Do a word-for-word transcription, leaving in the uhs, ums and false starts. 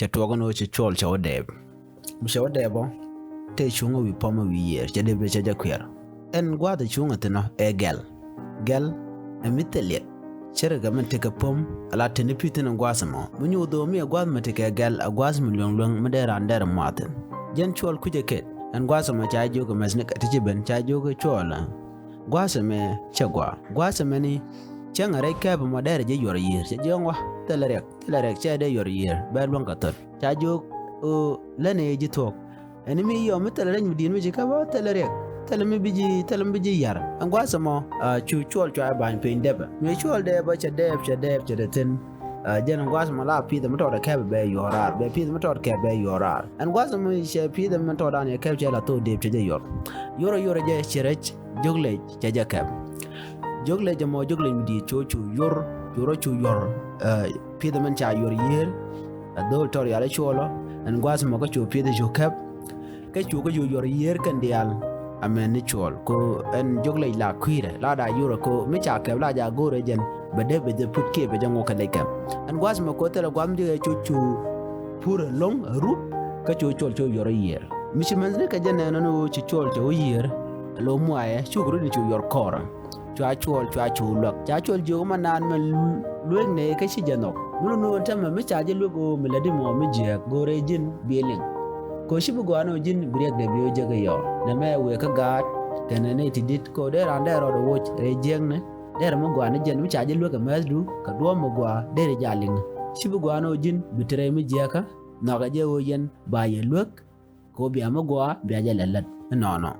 cɛ tuɔk ɛn ɣöö cɛ cuɔl cɛ wä dɛɛp. Mi cɛ wä dɛɛp ɔ, tëë cuŋä wi̱i̱ pɔmä wi̱i̱ yiëër, cɛ dee ben cɛ jɛ kuiɛr. Ɛn gua̱a̱th ɛ cuŋä thi̱n ɔ ɛ gɛl. Gɛl ɛ mi thil yɛt. Ce̱tkɛ min tekɛ pom ala teni pi̱th thi̱n ɛn gua̱a̱th ɛmɔ. Mi nyuuth ɣöö mi ɛ gua̱a̱th mi tekɛ gɛl, ɛ gua̱a̱th mi lueŋ lueŋ mi dee raan dɛr ɛ muath thi̱n. Jɛn cuɔl kui̱cɛ ket. Ɛn gua̱a̱th ɛmɔ ca jiök ɛ mɛthnikɛ ti ci ben, ca jiök ɛ cuɔl ɛ gua̱a̱th ɛmɛ cɛ gɔaa. Gua̱a̱th ɛmɛni cäŋ ɛ rɛc kɛɛp ɛmɔ dɛrɛ jɛ yuɔr yiër. Cɛ jiök ɛ ɣöö thilɛ riɛk, thilɛ riɛk, cɛ dee yuɔr yiër, bɛ luäŋ kɛ thöt. Ca jiök ɣöö länɛ ji̱ thuɔ̱k. Ɛn mi yɔm mi thilɛ rɛc mi di̱i̱t mi ci kɛp ɔ, thilɛ riɛk, thilɛ mi bi ji̱, thilɛ mi bi ji̱ ya̱r. Ɛn gua̱a̱th ɛmɔ, ah, cu cuɔl cua ba̱ny piny dɛpɛ. Mi cuɔl dɛɛp ɔ, cɛ dɛɛp, cɛ dɛɛp, cɛ dee thi̱n. Ah, jɛn ɛn gua̱a̱th ɛmɔ la pi̱i̱th ɛmɛ tɔt ɛ kɛp bɛ yuɔr raar. Bɛ pi̱i̱th ɛmɛ tɔt kɛp bɛ yuɔr raar. Ɛn gua̱a̱th ɛmɔ cɛ pi̱i̱th ɛmɛ tɔt dan yɛ kɛp cɛ la thok dɛɛp cɛ jɛ yuɔr. Yuɔr, yuɔr jɛ ci rɛc, jiök lɛc cɛ jɛ kɛp. Jiök lɛc ɛmɔ, jiök lɛc mi di̱i̱t cu, cu yuɔr, cu rɔ cu yuɔr. Ah, pi̱i̱th ɛmɛn ca yuɔr yiër. Ɛ dho̱l tɔt rial ɛ cuɔl ɔ. Ɛn gua̱a̱th ɛmɔ kä cu pi̱i̱th ɛ cu kɛp. Kä cu kä cu yuɔr yiër kɛn diaal. Amɛn ni cuɔl. Ko ɛn jiök lɛc la kui̱rɛ, la da yuɔr ko mi ca kɛp la ja go̱o̱rɛ jɛn. Bɛ dee bɛ jɛ put kiɛ bɛ jɛ ŋuɔk kɛ lɛc kɛp. Ɛn gua̱a̱th ɛmɔ ko thilɛ gua̱a̱th mi jiök ɛ cu cu pur ɛlɔ̱ŋ ɛ rup. Kä cu cuɔl cu yuɔr yiër. Mi ci mɛthnikɛ jɛ nɛn ɛn ɣöö ci cuɔl cɛ wä yiër. Ɛ lo̱ muayɛ cuk rut ni cu yuɔr kɔɔrɛ. Cua cuɔl, cua cu luäk. Ca cuɔl jiök ma naan mɛ luek nɛ kä ci jɛ nhɔk. Mi lun ɣöö ɛn täämɛ mi ca jɛ luek ɣöö mi lätdi mɔ mi jiääk, go̱o̱rɛ ji̱n bi liŋ. Ko ci bi gɔaa ni ɣöö ji̱n bi riɛkdɛ bi wä jek i̱ yɔɔ. Nɛmɛ wëë kä gaat kɛnɛ nɛy ti di̱t ko dee raan dee rɔɔdɛ woc rɛy jiääkni. Dee rɛ mi gɔaa ni jɛn mi ca jɛ luek ɛ mɛthdu kɛ duɔ̱ɔ̱p mi gɔaa dee rɛ jɛ a liŋ. Ci bi gɔaa ni ɣöö ji̱n bi te rɛy mi jiääkä, nhɔakɛ jɛ ɣöö yɛn ba yɛ luek. Kɛ ɣöö bia mi gɔaa bia jɛ lɛ lät. Ɛnɔnɔ.